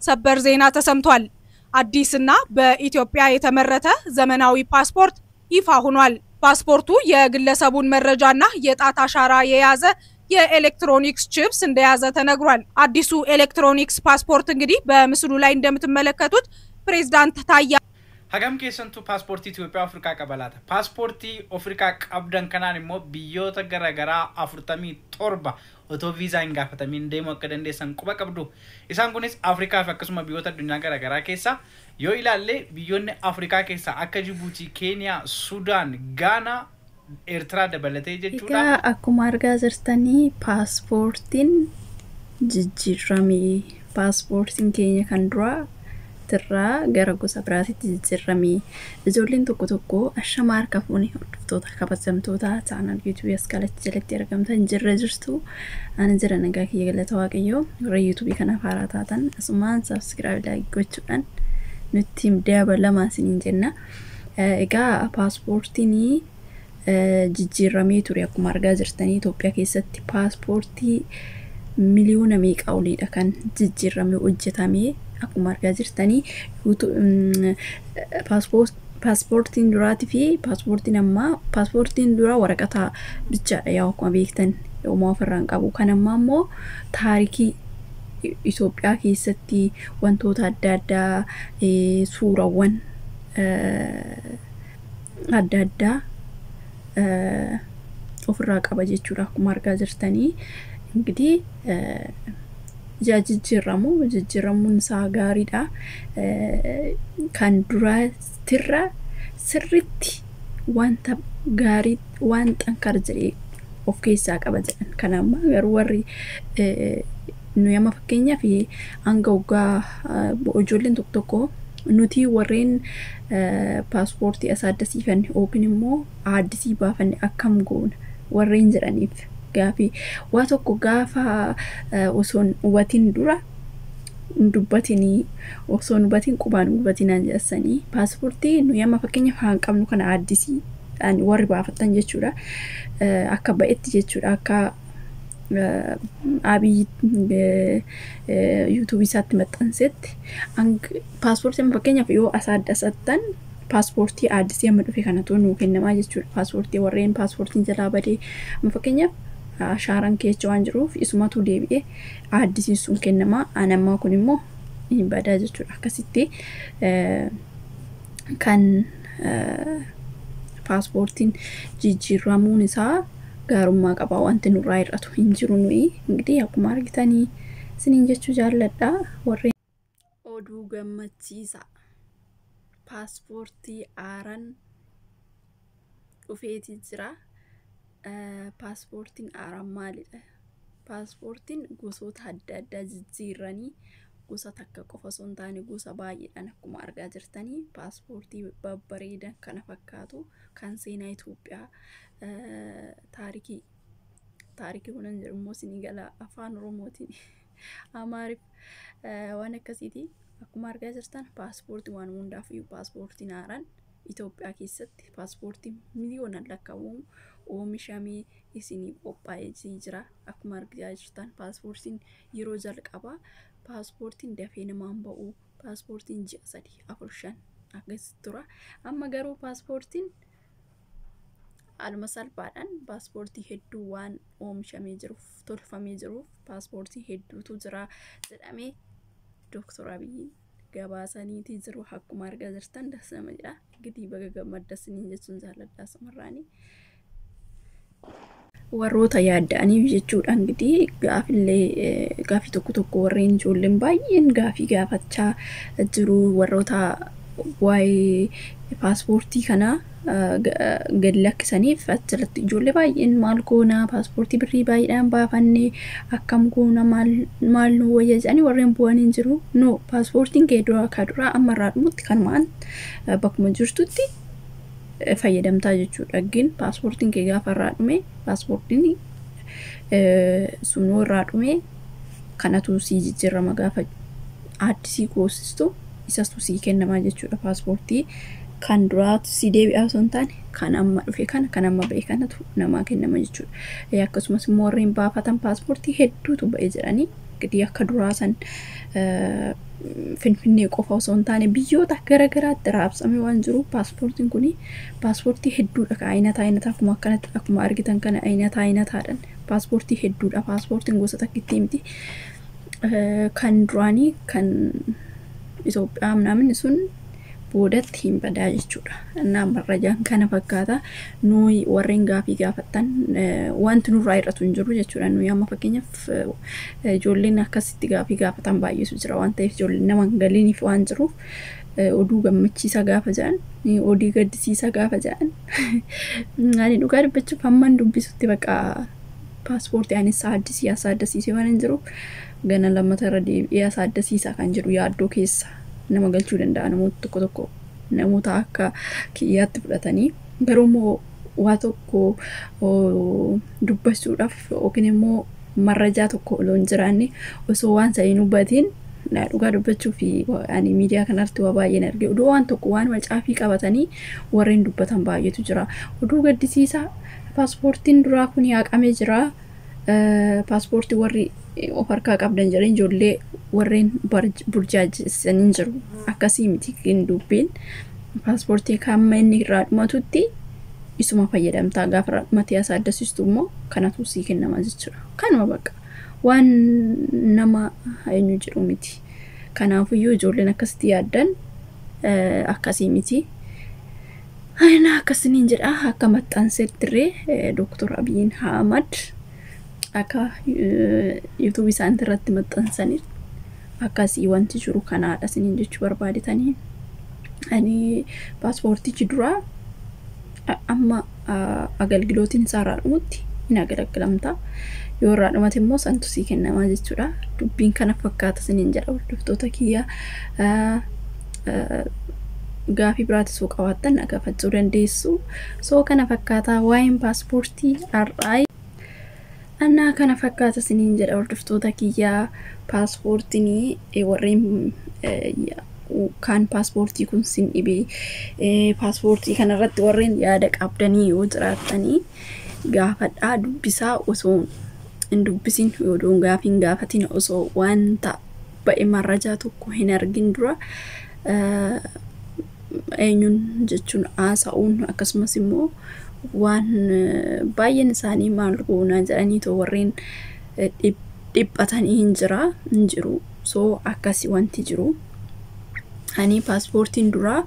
ሰበር ዜና ተሰምቷል። አዲስና በኢትዮጵያ የተመረተ ዘመናዊ ፓስፖርት ይፋ ሆኗል። ፓስፖርቱ የግለሰቡን መረጃና የጣት አሻራ የያዘ የኤሌክትሮኒክስ ቺፕስ እንደያዘ ተነግሯል። አዲሱ ኤሌክትሮኒክስ ፓስፖርት እንግዲህ በምስሉ ላይ እንደምትመለከቱት ፕሬዝዳንት ታዬ Hagam keessantuu paaspoortii Itoophiyaa Afrikaa qaba laata? Paaspoortii Afrikaa qabdan kanaan immoo biyyoota garaagaraa 47 otoo viizaa hin gaafatamiin deemuu akka dandeessan quba qabdu. Isaan kunis Afrikaa fi akkasuma biyyoota addunyaa garaagaraa keessa yoo ilaalle, biyyoonni Afrikaa keessaa akka Jibuutii, Keeniyaa, Sudaan, Gaanaa, Eertiraa dabalatee jechuudha. Egaa akkuma argaa jirtanii paaspoortiin jijjiiramee, paaspoortiin keenya kan duraa irraa gara gosa biraatitti jijjiiramee. Ijoolleen tokko tokko, ashamaa harka fuune hordoftoota kabajamtoota channel YouTubeii as kalatti jalatti argamtan, jirra jirtu? Ani jira, nagaa kiyya, galata Waaqayyoo. Warra YouTubeii kanaaf haaraa taatan asumaan subscribe, like gochuudhaan nutti dabalamaa isiniin jenna. Egaa paaspoortiin jijjiiramee ture. Akkuma argaa jirtanii Itoophiyaa keessatti paaspoortii miliyoona meeqa oliidha kan jijjiiramee hojjetamee. Akkuma argaa jirtanii paaspoortiin duraatii fi paaspoortiin ammaa, paaspoortiin duraa waraqata bichaadha, yaa akkuma beektan homaa ofirraa hin qabu. Kan ammaa immoo taarikii Itoophiyaa keessatti wantoota adda addaa, suurawwan adda addaa ofirraa qaba jechuudha. Akkuma argaa jirtanii እንግዲህ ija jijjiiramu, jijjiiramuun isaa gaariidha. Kan duraatirra sirritti wanta gaarii, waan xankar jedhee of keessaa qaba jedhan. Kan amma garuu warri nuyi amma fakkeenyaaf hanga waggaa ijoolleen tokko tokko, nuti warreen paaspoortii as addasiifanne yookiin immoo addisii baafanne akkam goona warreen jedhaniif gaafii waa tokko gaafa osoo hin hubatin dura dubbatinii, osoo hin hubatin qubaan hubatinaan jedhasanii, paaspoortii nuyi amma fakkeenyaaf haan qabnu kana addisii warri baafatan jechuudha, akka ba'etti jechuudha, akka Abiy YouTubeii isaatti maxxansetti, paaspoortii amma fakkeenyaaf yoo as addasattan paaspoortii addisii amma dhufe kanatu nuu kennamaa jechuudha. Paaspoortii warreen paaspoortiin jalaa badee amma fakkeenyaaf ashaaraan keessa waan jiruuf isumatu deebi'ee addisiin sun kennamaa. An ammaa kun immoo hin badaa jechuudha. Akkasitti kan paaspoortiin jijjiiramuun isaa gaarummaa qaba, wanti nurraa hir'atu hin jiru. Nuyi እንግዲህ akkuma argitanii isiniin jechuu jaalladha. Warreen oduu gammachiisa, paaspoortii haaraan dhufeeti jira. Paaspoortiin haaraan maalidha? Paaspoortiin gosoota adda addaa jijjiiranii, gosa takka qofa osoo hin taane gosa baay'eedhaan. Akkuma argaa jirtanii paaspoortii babbareedan kana fakkaatu kan seenaa Itoophiyaa, taarikii taarikii kunan jedhu immoo isinii gala, afaan Oromootiin Amaariif waan akkasiiti. Akkuma argaa jirtan paaspoortii waan hundaaf iyyuu paaspoortiin haaraan Itoophiyaa keessatti paaspoortii miliyoonaan lakkaawwamu oomishamee isinii qophaa'ee jira. Akkuma argaa jirtan paaspoortiin yeroo jalqabaa paaspoortiin dafee namaan ba'u, paaspoortiin ji'a 3, 4, 5 akkas tura. Amma garuu paaspoortiin haaluma salphaadhaan paaspoortii hedduu waan oomishamee jiruuf, tolfamee jiruuf, paaspoortii hedduutu jira jedhamee Dooktor Abiyyiin gabaasaniitii jiru. Akkuma argaa jirtan das nama jedha. Gitii baga gammadda isiniin jechuun jaalladha asumarraanii. Warroota yaadda'aniif jechuudha. እንግዲህ gaafillee gaafii tokko tokko warreen ijoolleen baay'een gaafii gaafachaa jiru, warroota waa'ee paaspoortii kanaa gadi lakkisaniif, achirratti ijoollee baay'een maal goona, paaspoortii birrii baay'eedhaan baafannee akkam goona, maal maal nu wayya jedhanii warreen bu'anii jiru. No, paaspoortiin kee duraa ka duraa amma irraa dhumutti kanumaan bakkuma jirtutti fayyadamtaa jechuudha. Gin paaspoortiin kee gaafa irraa dhume, paaspoortiin sunuu irraa dhume, kanatu sii jijjiirama. Gaafa addisii goosistu isatu sii kennamaa jechuudha. Paaspoortii kan duraatu si deebi'aa osoo hin taane kan amma dhufe kana, kan amma ba'e kanatu namaa kennama jechuudha. Akkasumas immoo warreen baafatan paaspoortii hedduutu ba'e jedhanii, እንግዲህ akka duraa san Finfinnee qofa osoo hin taane biyyoota garaagaraatti raabsamee waan jiruuf paaspoortiin kun paaspoortii hedduudha. Ka aynata aynata akkuma akkanatti akkuma argitan kana aynata aynataadhaan paaspoortii hedduudha. Paaspoortiin gosa takkitti miti. Kan duraanii kan Itoophiyaa namni sun boodatti hin badaa jechuudha. Innaa marrajaan kana fakkaata. Nuyi warreen gaafii gaafattan wanti nurraa hir'atu hin jiru jechuudha. Nuyi amma fakkeenyaaf ijoolleen akkasitti gaafii gaafatan baay'eetu jira waan ta'eef ijoolleen nama hin galiiniif waan jiruuf oduu gammachiisaa gaafa jedhan, oduu gaddisiisaa gaafa jedhan, ani dhugaa dubbachuuf hamman dubbisutti bakka paaspoortii anis addisii asaaddasiisee waan hin jiruuf gana lammata irra deebi'ee asaaddasiisaa kan jedhu yaaddoo keessa nama galchuu danda'a. Namoota tokko tokko namoota akka kiyyaatti fudhatanii garuu immoo waa tokko dubbachuudhaaf yookiin immoo marrajaa tokko osoo hin jiraanne osoo waan sana hin hubatiin, dhugaa dubbachuu fi ani miidiyaa kanarratti waa baay'een arge. Oduu waan tokko waan macaafii qabatanii warreen dubbatan baay'eetu jira. Oduu gaddisiisaa, paaspoortiin duraa kun haqamee jira. Paaspoortii warri of harkaa qabdan jedhanii ijoollee warreen burjaajessanii jiru. Akkasii miti dubbiin. Paaspoortii hamma inni irraa dhumatutti isuma fayyadamtaa, gaafa irraa dhumatee as addasiistu immoo kanatu sii kennama jechuudha. Kanuma bakka waan nama eenyu jedhu miti. Kanaafiyyuu ijoolleen akkasitti yaaddan akkasii miti. Ana akkasiniin jedha. Akka maxxanseettirree Dooktor Abiyyiin Ahmad akka yuutuubii isaanii irratti maxxansanii akkasii wanti jiru kanaadha isiniin jechuu barbaadetanii. Ani paaspoortichi duraa amma agalgilootiin isaa irraa dhumutti hin agalagalamta. Yoo irraa dhumate immoo santu sii kennamaa jechuudha. Dubbiin kana fakkaata isiniin jedha hordoftoota kiyya. Gaafii biraatis yoo qabaattan na gaafachuu dandeessu. So kana fakkaataa waa'een paaspoortii har'aa. Annaa kana fakkaata isiniin jedha hordoftoota kiyyaa. Paaspoortiin warreen kaan paaspoortii kun sin dhibee, paaspoortii kanarratti warreen yaada qabdanii yoo jiraattanii gaafadhaa, dubbisaa. Osoo hin dubbisin, odoo gaafii hin gaafatin, osoo wanta ba'e marrajaa tokko hin argin dura eenyuun jechuun haasa'uun, akkasumas immoo waan baay'een isaanii maal goonaa jedhanii too warreen dhiphatanii hin jira hin jiru. So akkasi wanti jiru. Ani paaspoortiin duraa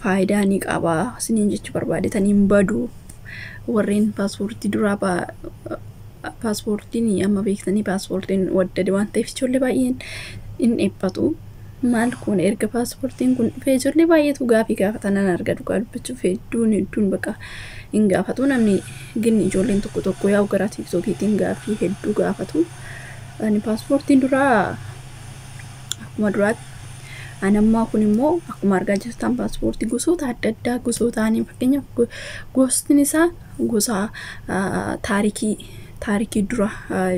faayidaa ni qaba isiniin jechuu barbaadetanii. Hin badu warreen paaspoortii duraa. Paaspoortiin amma beektanii paaspoortiin waddade waan ta'eef ijoollee baay'een hin dhiphatu. Maal kun erga paaspoortiin kun dhufee ijoollee baay'eetu gaafii gaafatan nan arga. Dhugaa dubbachuuf hedduun hedduun bakka hin gaafatu namni ginni ijoolleen tokko tokko yaa'u gara tiiktookiitiin gaafii hedduu gaafatu. Ani paaspoortiin duraa akkuma duraatti, ani ammaa kun immoo akkuma argaa jirtan paaspoortii gosoota adda addaa gosoota fakkeenyaaf gosni isaa gosa taarikii dura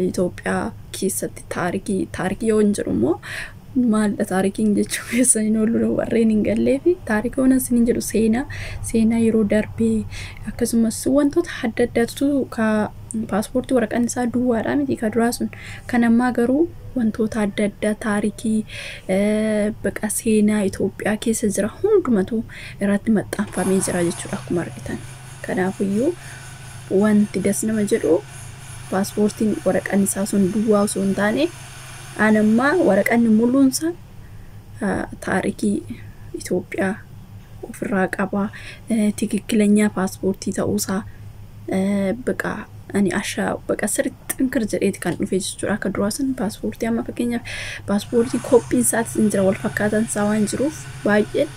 Itoophiyaa keessatti taarikii yoo hin jedhu immoo maalidha taarikiin jechuu keessa hin oolu warreen hin gallee fi taarikii waan isin jedhu seenaa yeroo darbee, akkasumas wantoota adda addaatu ka paaspoortii waraqaan isaa duwwaadha miti ka duraa sun. Kan ammaa garuu wantoota adda addaa taarikii baqa seenaa Itoophiyaa keessa jira hundumatu irratti maxxanfamee jira jechuudha akkuma argitan. Kanaafiyyuu wanti das nama jedhu paaspoortiin waraqaan isaa sun duwwaa osoo hin taane an ammaa waraqanni muluunsa taarikii Itoophiyaa ofirraa qaba. Tikikilanyaa paaspoortii ta'uusaa baqa ani ashaa baqa sirriitti xinkir jedheeti kan dhufe jechuudha. Akka duraa sun paaspoortii amma fakkeenyaaf paaspoortii kooppiin isaatis hin jira, wal fakkaataan isaa waan jiruuf baay'een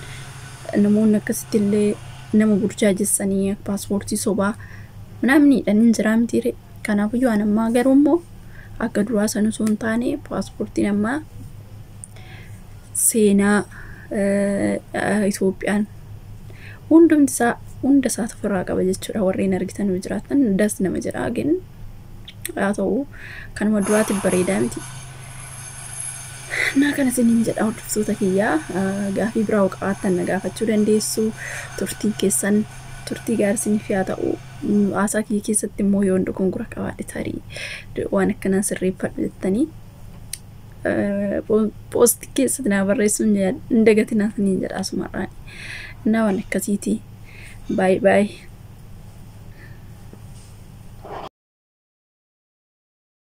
namoonni akkasitti illee nama burjaajessanii paaspoortii sobaa namniidhaan hin jira mitiire. Kanaafiyyuu an ammaa garuu immoo akka duraa sana osoo hin taane paaspoortiin ammaa seenaa Itoophiyaan hundumti isaa hunda isaatu ofirraa qaba jechuudha. Warreen argitan yoo jiraatan das nama jedha gin haa ta'u kanuma duraatti bareedaa miti. Naa kana isiniin jedha hordoftoota kiyyaa. Gaafii biraa yoo qabaattan na gaafachuu dandeessu. Turtiin keessan turtii gaarii isiniif haa ta'u. Haasaa kiyya keessatti immoo yoon dogongora qabaadhe tarii waan akkanaa sirreeffadhu jettanii Poostii keessatti naa barreessuun hin dagatinaa isiniin jedha asumarraan. Innaa waan akkasiiti. Baay'ee baay'ee.